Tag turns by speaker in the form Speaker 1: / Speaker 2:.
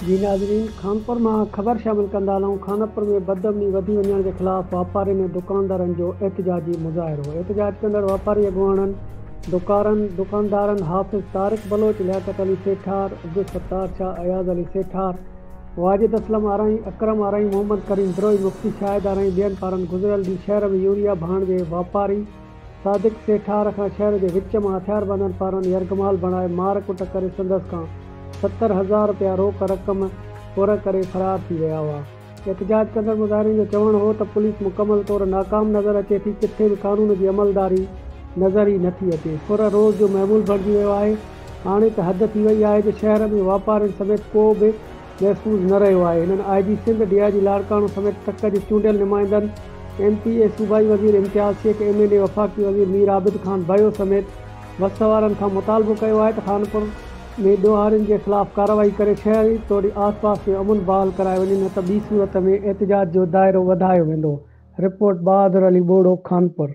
Speaker 1: جي ناظرين خانپور مان خبر شامل ڪندا هلون خانپور ۾ بدامني وڌي وڃڻ جي خلاف واپارين ۽ دڪاندارن جو احتجاجي مظاهرو احتجاج ڪندڙ واپاري اڳواڻن دڪارن دڪاندارن حافظ طارق بلوچ لياقت علي سيٺار عبدالستار شاهه اياز علي سيٺار واجد اسلم آرائين اڪرم آرائين محمد ڪريم بروهي مفتي شاهد آرائين ٻين پاران گذريل ڏينهن شهر ۾ يوريا ڀاڻ جي واپاري صادق سيٺار کان شهر جي وچ مان هٿياربندن پاران يرغمال بڻائي مار ڪٽ ڪري سندس کان 70 هزار رپيا روڪ رقم ڦر ڪري فرار ٿي ويا هئا. احتجاج ڪندڙ مظاهرين جو چوڻ هو ته پوليس مڪمل طور ناڪام نظر اچي ٿي ڪٿي به قانون جي عملداري نظر ئي نٿي اچي ڦر روز جو معمول بڻجي ويو آهي هاڻي ته حد ٿي وئي آهي جو شهر ۾ واپارين سميت ڪو به محفوظ نه رهيو آهي. هنن I G Sindh, D I G Larkana سميت تڪ جي چونڊيل نمائندن، ايم پي اي، صوبائي وزير امتياز شيخ، ايم اين اي، وفاقي وزير مير عابد خان ڀيو سميت وس وارن کان مطالبو ڪيو آهي ته خانپور ۾ ڏوهارين جي خلاف ڪارروائي ڪري شهر توڙي آس پاس ۾ امن بحال ڪرايو وڃي نه ته ٻي صورت ۾ احتجاج جو دائرو وڌايو ويندو. رپورٽ، بهادر علي ٻوڙو، خانپور.